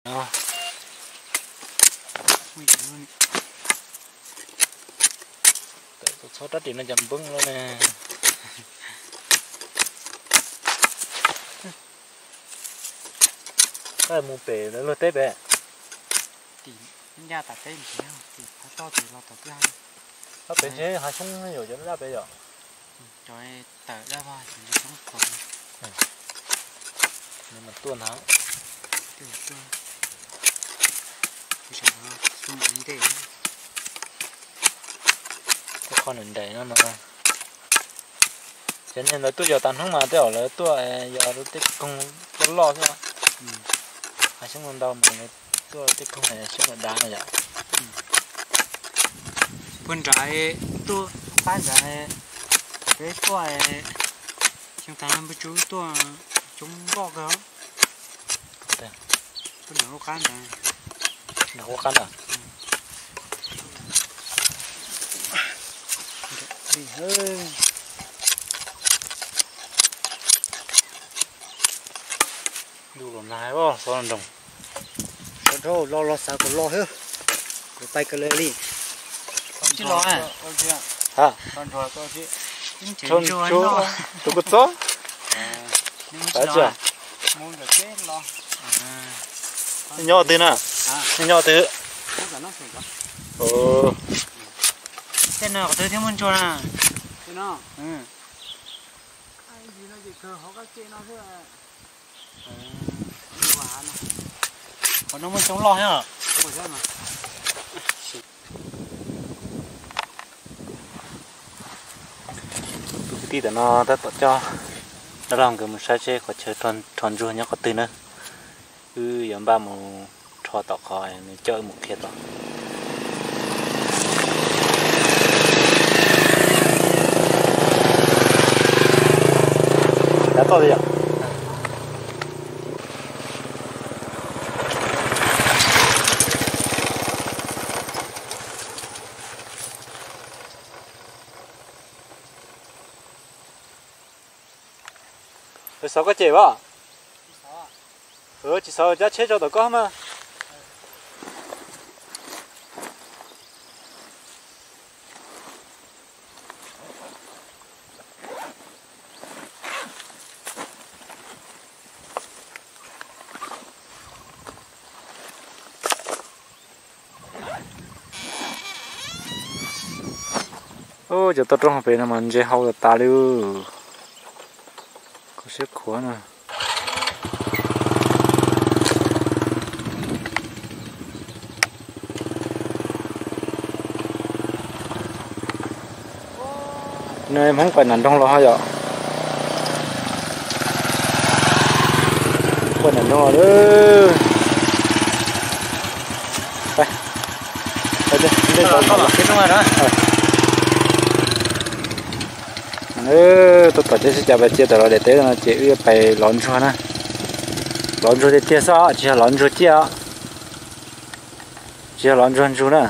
Tawm txhob rab ris no cov npoob lawm ne. Koj mus pem lawv luag teb pem. Tim ncaj tas teb tim phab toj tim los tom twb hab. Pem tsev hav xyoob yuav cov daj pem yom. Cov tawm daj vog cov xyoob pom. Nws mas tuaj ntag. Tej qho nws nraim no no. Ces niag ntawd tuaj yos tas hnub mas tej zaum lawv tuaj yos tej koog loj loj xwb. Hav xyoob ntau ntau mas lawv tuaj tej koog xyoob dav dav no yom. Puag nrad tuaj qab nrad, peb tuaj xyoo tag npawg Tsub tuaj coob loj kawg. Puag nrad ua qab ntag. Nrad ua qab ntag. Ntuj los nag xov nroos. Los los xav kom los xwb, kuv pais kawg li. Tsis los. Tus kuv txob. Nyob twg na? Nyob twg? Tej no qhov twg thiab muaj ntsuag na? Qhov no muaj coob loj thiab. Tus kwv tij tam no tab tom coj dab laug nkawd mus saib seb qhov chaw rho ntsuag nyob qhov twg na. Wb yuav npaj mus rho tom qhov nws coj wb mus qhia tom. Dav toj li yom. Xov koj cem as? Tsis xov, cab tsheb tso tom koj mas. Cov toj roob hauv pes no mas ntses hau tas tas li. Kho siab khuav na. No Hmoob pais nram nroog los ho yom. Pais nram nroog los. Tuaj tom teb sib cav pais cia tom los daim teb no ces wb pais lov ntsuag na. Lov ntsuag tiag tiag xwb, tsis yog lov ntsuag ciaj os. Tsis yog lov ntsuag ntsuag na.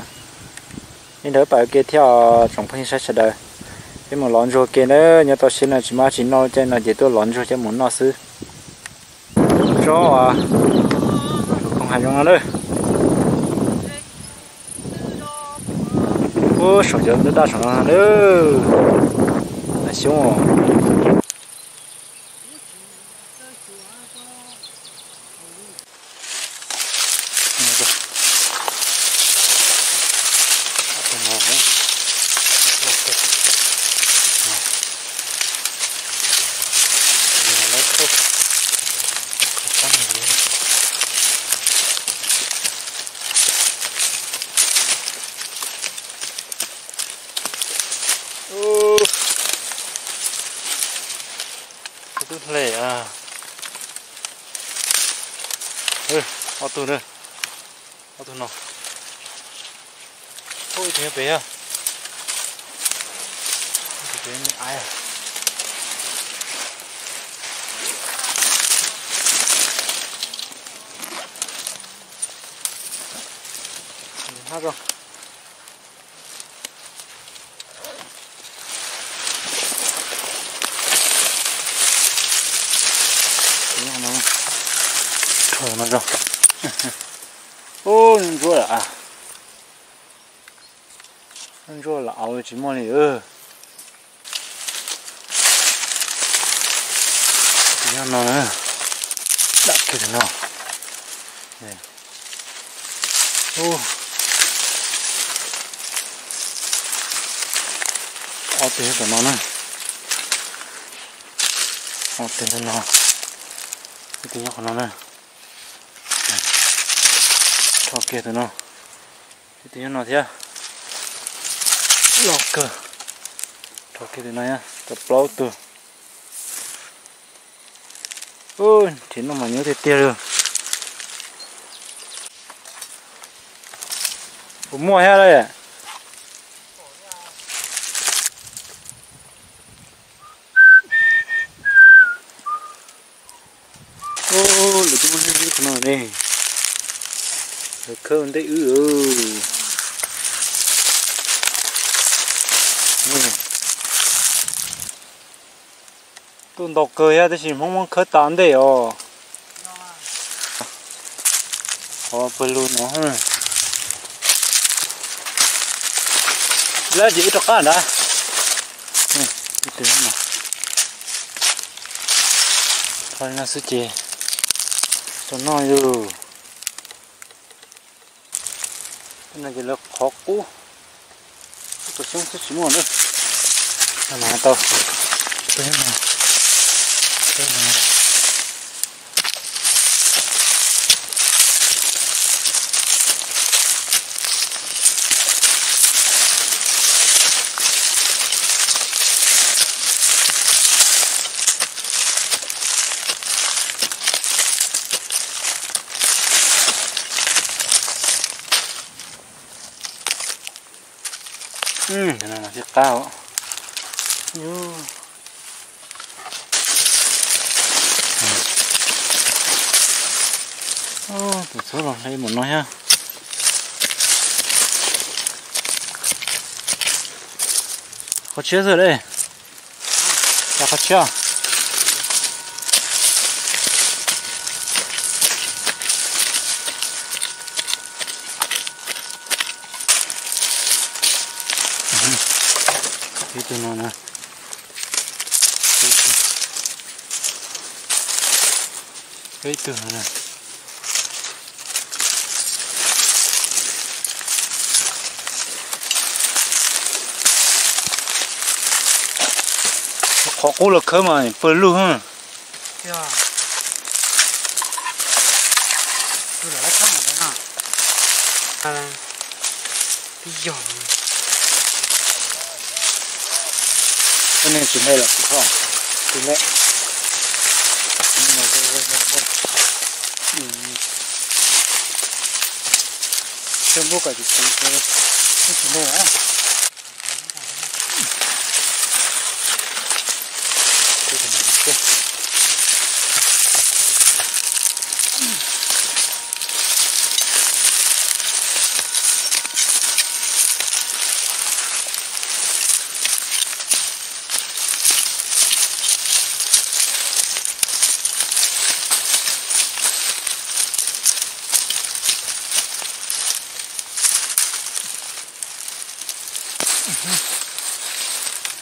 Li ntawd pab ua ke thiab tsoom phooj ywg saib sawv daws. Peb mus lov ntsuag ke na, nyob toj siab no tsis muaj dab tsi noj caij no ces tuaj lov ntsuag coj mus noj xwb. Tsob uas koog hav zoov no na. Ub, saum cov ntab daj saum no na. Xyoob. Twb hle. Ob tug na. Ob tug no. Ib tug nyob pem. Ib tug pem me aiv. Hab zoo. Rho no zoo. Ub, ntsuab lawm. Ntsuab los au tsis muaj li. Tus nyob no na, dam kiag tus no. Ob tug nyob tom no na. Ob tug nyob no. Ib tug nyob qhov no na. Rho kiag tus no. Ib tug nyob no thiab. Loj kawg. Rho kiag tus no, tau plaub tug. Ub, tsis noj mas nyuaj tiag tiag li. Puas muaj thiab lawm? Ub, lawv twb muab hlwb hlwb qhov no ne. Lawv khawb ua ntej wb. Tuaj ntau kawg thiab tab sis Hmoob muab khawb tas ntej os. Qhov pawg lug no. Lawv ces wb rov qab ntag. Qhov no xwb ces tau noj yus. No ces lawv qhov qub. Tus xyoob xwb tsis muaj na. No tau. Cov no mas thiaj qab os. Tus txhuab los hle mus no thiab. Qhov tshiab xwb lawm. Qhov tshiab. Ib tug no na. Ib tug no na. Qhov qub los khawb mas pawg lug. Twb yog. Koj niag tsis hle los kuv thauj. Tsis hle. Koj npua kom tsis tseev, tsis hle lawm.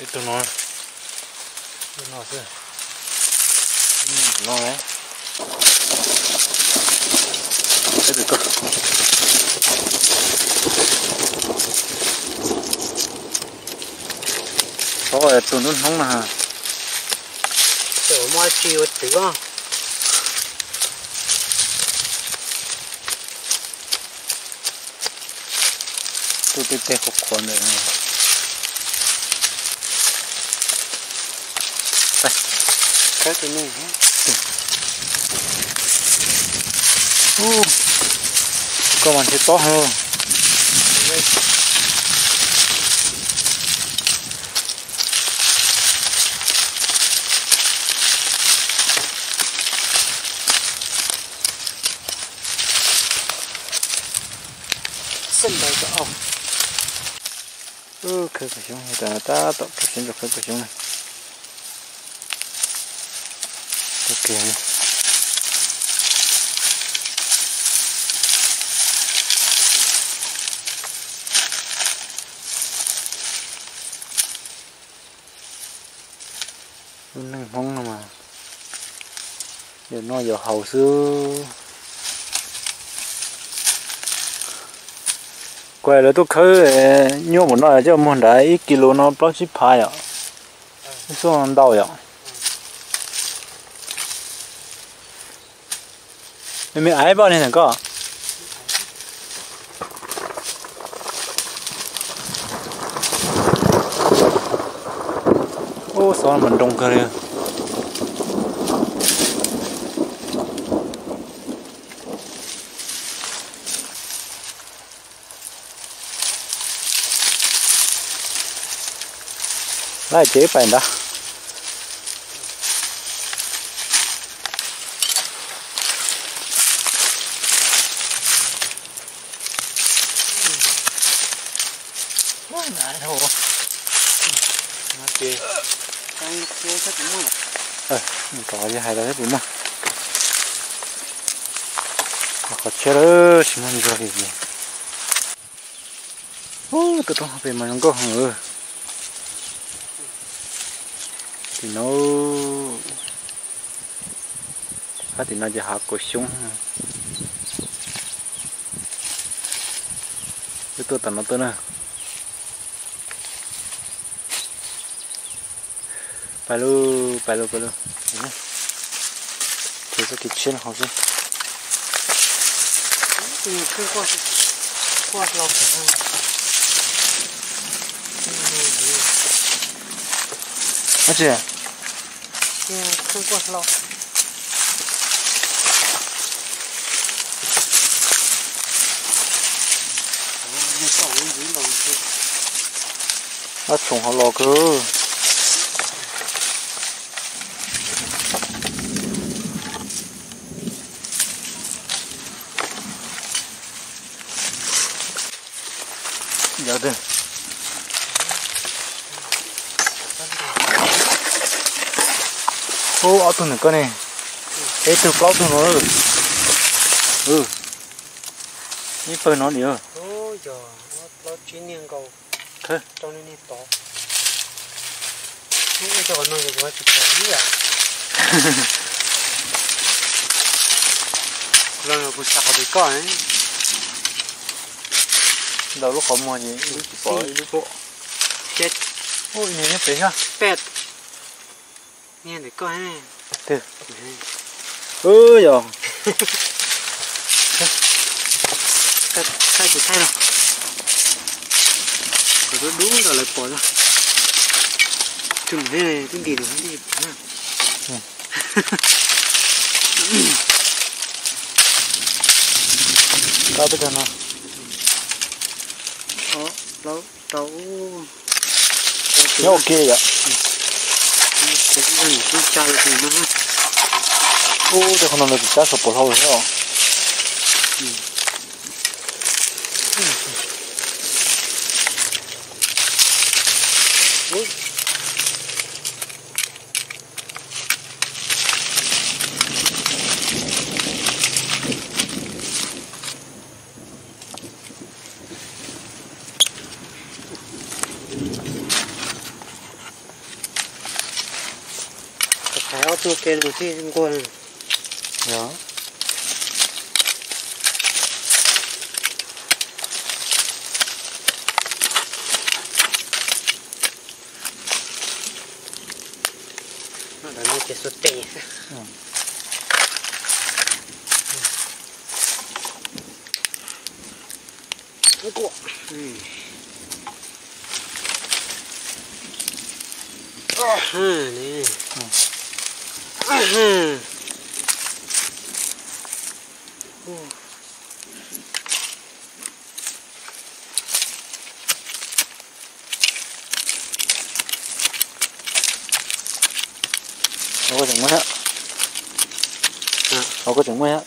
Ib tug no, ib tug no xwb. Ib tug no. Txhob tus hnub hnub na. Tus muaj tsis ua twv. Tuaj tej teg qhuav qhuav ntawd. Khawb tus no. Koj mas ntshe tob heev. Xeb ntawd rau au. Khawb pawg xyoob, tab tom rau siab ntso khawb pawg xyoob na. Ok. Lub neej Hmoob no mas yuav noj yuav haus xwb. Kuv lawv tuaj khawb nyuaj npaum no coj muag nrad ib kis lus no plaub tsib phav yom. Ib xuaj ntau yom. Me me aiv poj niag ntawm koj. Ub, xov mas nroo kawg li. Laj ces wb pais ntawd. Kom hais los thiab puas muaj. Qhov tshiab lawm tsis muaj ntsuag li. Ub, tuaj rau pem mas zoo nkauj heev. Tim no, phab tim no ces hav kaum xyoob. Wb tuaj tom no tuaj na. Pais lauj, pais lauj, pais lauj. Ces txoj kev tshiab no hauv xwb. Dab tsi? Ab, tsoom hauv los kawg. Ub, ob tug ntawm koj ne. Peb tug plaub tug no. Ib pawg no li. Los kuv xav qhov pem koj. Ntau lub qhov muag ces ib lub tsis pom ib lub. Ub, nws nyob pem thiab. Nyob ntawm koj. Twg? Yog. Thaij tsis thaij los. Kom dub dub los lawv pom os. Tus twb nti lawm twb tsis pom na. Ob peb tug no. Rau. Nyob ua ke yom. Ub, tej qhov no lawv tsis cab saum puas hlau li os. Thaiv ob tug ke mus thiaj nquag. Yog. Ces xuas tes xwb. Ua koj tseem muaj thiab. Ua koj tseem muaj thiab.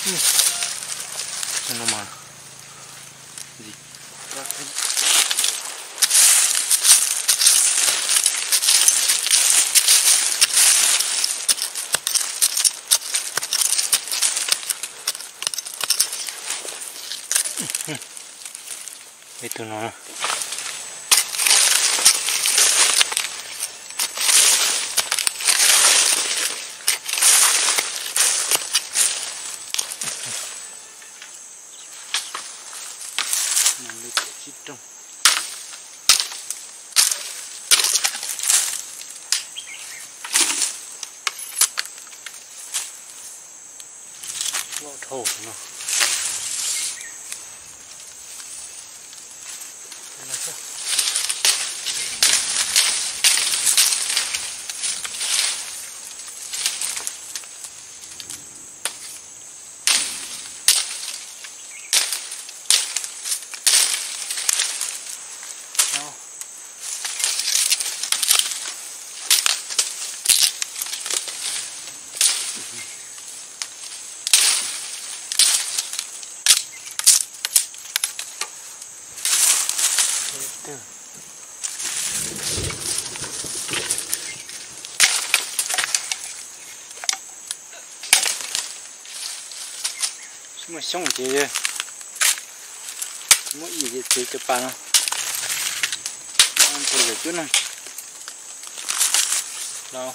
No mas, ib tug no. Loj dhau no. Muaj xyoob ces muab ib ces txiav cov pas no, nthe yam cub no los.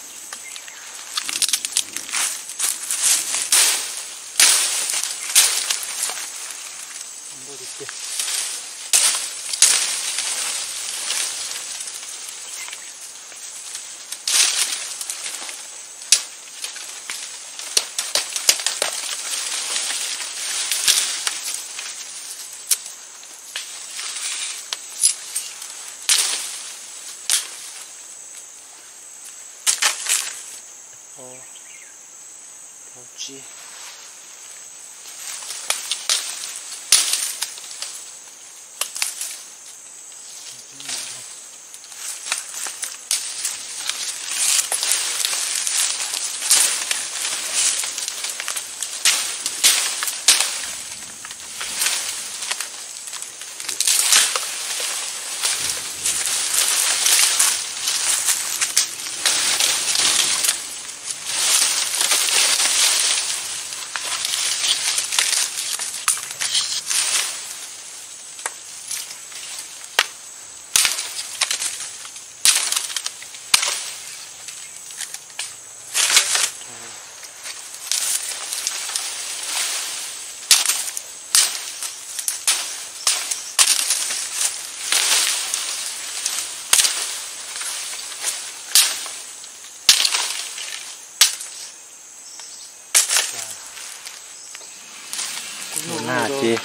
Lub na ces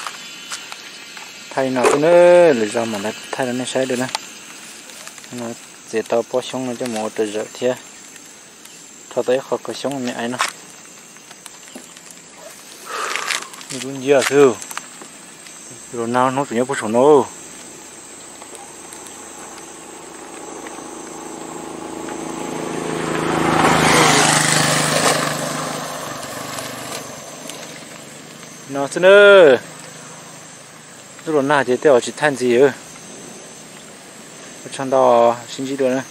thaij no xwb na, lwm zaus mam li thaij rau nej saib dua na. Txiav tau pob xyoob no coj mus ua rau zawm thiab, rho tau ib qho kawg xyoob me ais no. Nws kuj nciab xwb. Los nag hnub tseem nyob puag saum no. No xwb na. Ntuj los nag ces tej zaum tsis thaij ntxiv. Ua tsaug ntau, sib ntsib dua na.